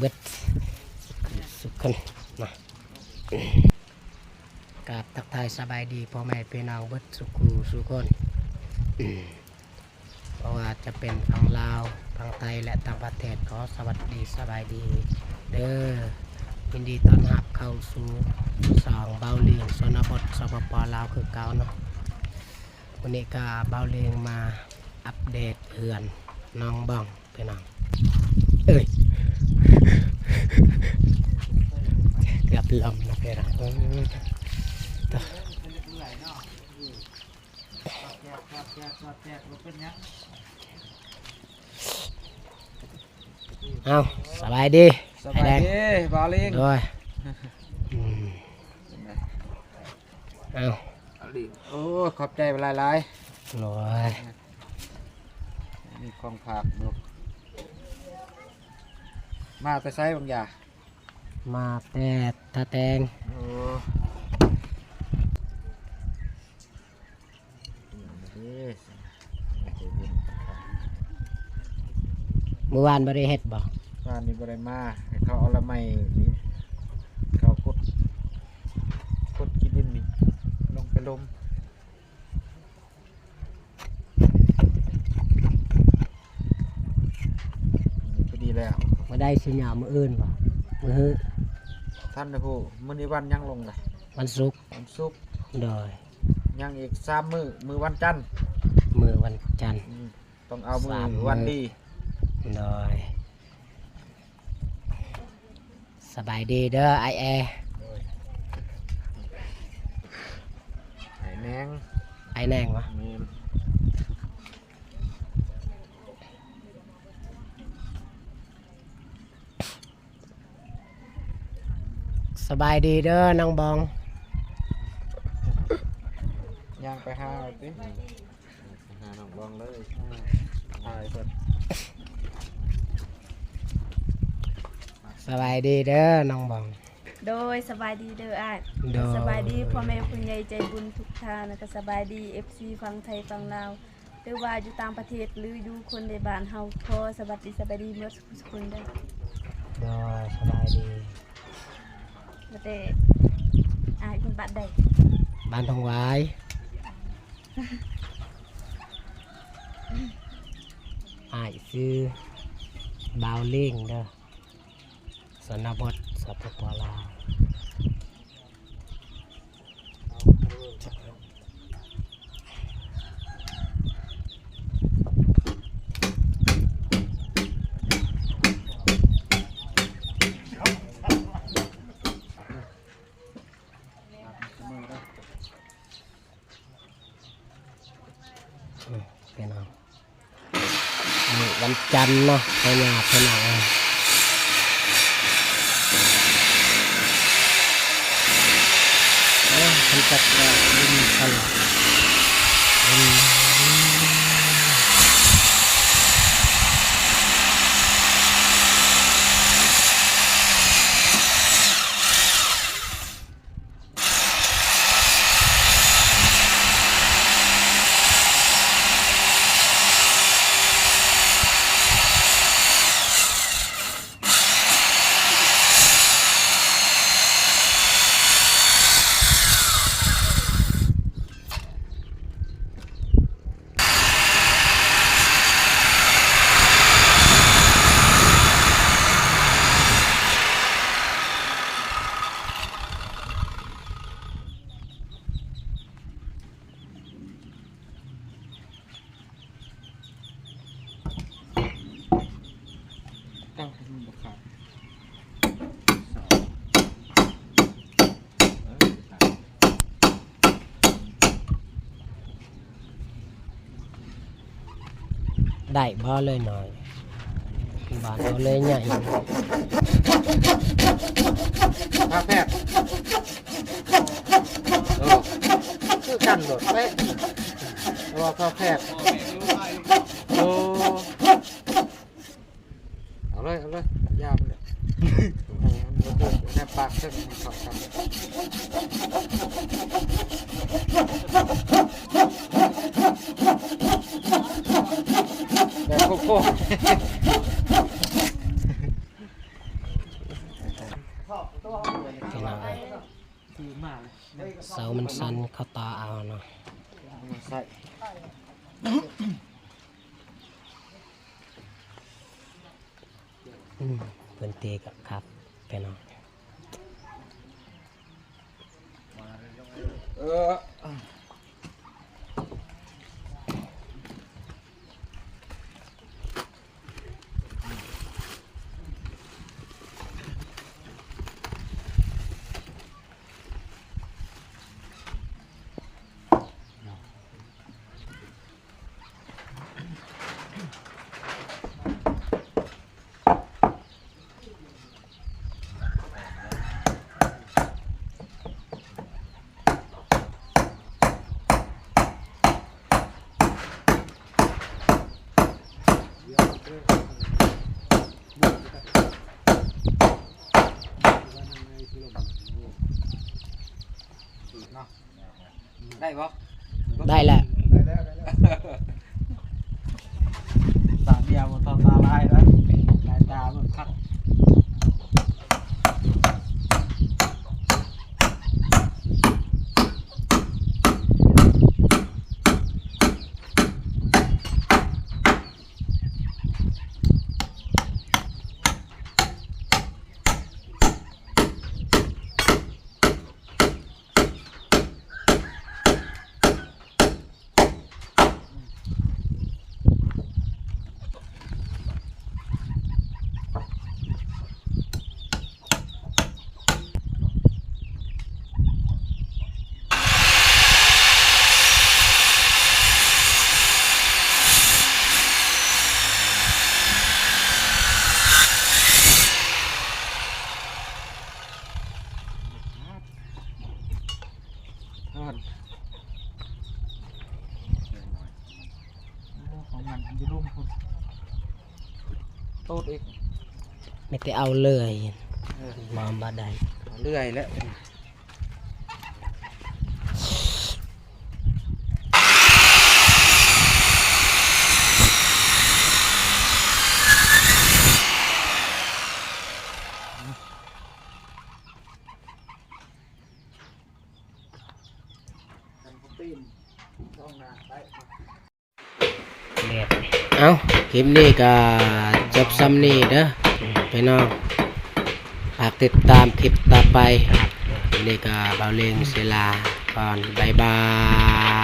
ເບິດສຸກຄົນນະ. ກາບທັກທາຍສະບາຍດີພໍ່ແມ່ພີ່ນ້ອງເບິດສຸຂູສຸຄົນ. ບໍ່ວ່າຈະເປັນຝັ່ງລາວ, ຝັ່ງໄທ ແລະ ຕ່າງປະເທດ, ຂໍສະຫວັດດີສະບາຍດີເດີ. ຍິນດີຕ້ອນຮັບເຂົ້າສູ່ຊ່ອງເບົາລີງ ຊົນນະບົດ ສປປ ລາວ ຄືເກົ່າເນາະ. ມື້ນີ້ກະເບົາລີງມາອັບເດດເຮືອນນ້ອງບອງ ພີ່ນ້ອງເອີຍ. ເກືອບລົ້ມນະພີ່ນ້ອງເອີຍ. ເອົ້າ ສະບາຍດີ ສະບາຍດີ ອ້າຍແດງ ບ່າວລິງ. ໂດຍ ອືມ ເອົ້າ ໂອ້ ຂອບໃຈຫຼາຍໆ. ໂດຍ ມີຂອງຝາກຢູ່. ມາແຕ່ໃສບາງຢາ? ມາແຕ່ທ່າແຕງ. ໂອ້ ມື້ວານບໍ່ໄດ້ເຮັດບໍ່? ວານນີ້ບໍ່ໄດ້ມາ ໃຫ້ເຂົາເອົາລະໄມ້ນີ້ ເຂົາຂຸດ ຂຸດຂີ້ດິນນີ້ລົງໄປລົມ. ພໍດີແລ້ວ ມື້ໃດຊິຫຍ້າ ມື້ອື່ນບໍ່? ມື້ຮື ທັນໄດ້ຮູ້. ມື້ນີ້ວັນຫຍັງລົງລະ? ວັນສຸກ. ວັນສຸກ. ໂດຍ ຍັງອີກສາມມື້ ມື້ວັນຈັນ. ມື້ວັນຈັນ ອືມ ຕ້ອງເອົາມື້ ສາມມື້ ວັນດີ. ໂດຍ ສະບາຍດີເດີອ້າຍແອ. ໂດຍ ອ້າຍແນງ ອ້າຍແນງຫວາ? ແມ່ນ. ສະບາຍດີເດີນ້ອງບອງ. ຍ່າງໄປຫາເອົາຕິ. ຫານ້ອງບອງເລີຍ ອາຍເພິ່ນ. ສະບາຍດີເດີນ້ອງບອງ. ໂດຍ ສະບາຍດີເດີອ້າຍ. ໂດຍ ສະບາຍດີພໍ່ແມ່ຜູ້ໃຫຍ່ໃຈບຸນທຸກທ່ານ ແລ້ວກໍສະບາຍດີເອັຟຊີຝັ່ງໄທຝັ່ງລາວ ຫຼືວ່າຢູ່ຕ່າງປະເທດ ຫຼືຢູ່ຄົນໃນບ້ານເຮົາ ຂໍສະຫວັດດີສະບາຍດີໝົດ ທຸກຄົນເດີ. ໂດຍ ສະບາຍດີ. ວ່າແຕ່ອ້າຍເພິ່ນບ້ານໃດ? ບ້ານທອງຫວາຍ. ອ້າຍຊື່ບ່າວເລງເດີ ຊົນນະບົດ ສປປ ລາວ. ອືມ ພີ່ນ້ອງ ມື້ວັນຈັນເນາະ ພໍ່ຍ່າພີ່ນ້ອງເອີຍ. ໂອ້ຍ ມັນຈັກເປັນຕະຫຼາດ ເປັນ ເອົ້າ ມັນບໍ່ຂາດ. ໄດ້ບໍ່ເລີຍໜ້ອຍ ບ້ານເຮົາເລີຍໃຫຍ່. ພາແພດ ໂອ້ ຄືກັນໂລດເປະ ວ່າພາແພດ. ໂອ້ ເອົາເລີຍ ເອົາເລີຍ ຢ່າມັນເລີຍ ເອີ ມັນບໍ່ຖືກແນບປາກເຊິ່ງມັນເຂົ້າກັນ. ແບບໂຄກໆ. ເສົາມັນສັ້ນ ເຂົາຕໍ່ເອົາເນາະ ໃສ່ ອືມ ພື້ນທີ່ກໍຄັບ ພີ່ນ້ອງ. ເອີ. ໄດ້ບໍ່? ໄດ້ແລ້ວ ໄດ້ແລ້ວ ໄດ້ແລ້ວ ຕາດຽວບໍ່ຕ້ອງຕາຫຼາຍນະ ຫຼາຍຕາມັນຄັກ. ເອີ ໂອ້ ຂອງມັນຢູ່ລຸ່ມພຸ້ນ ໂຕດອີກ ມີແຕ່ເອົາເລື່ອຍ ເອີ ມາບໍ່ໄດ້ ເລື່ອຍແລ້ວ. ເອົາ ຄລິບນີ້ກໍຈົບສ່ຳນີ້ເດີ ພີ່ນ້ອງ ຝາກຕິດຕາມຄລິບຕໍ່ໄປ ນີ້ກໍບ່າວເລັງເຊລາກ່ອນ ບາຍບາຍ.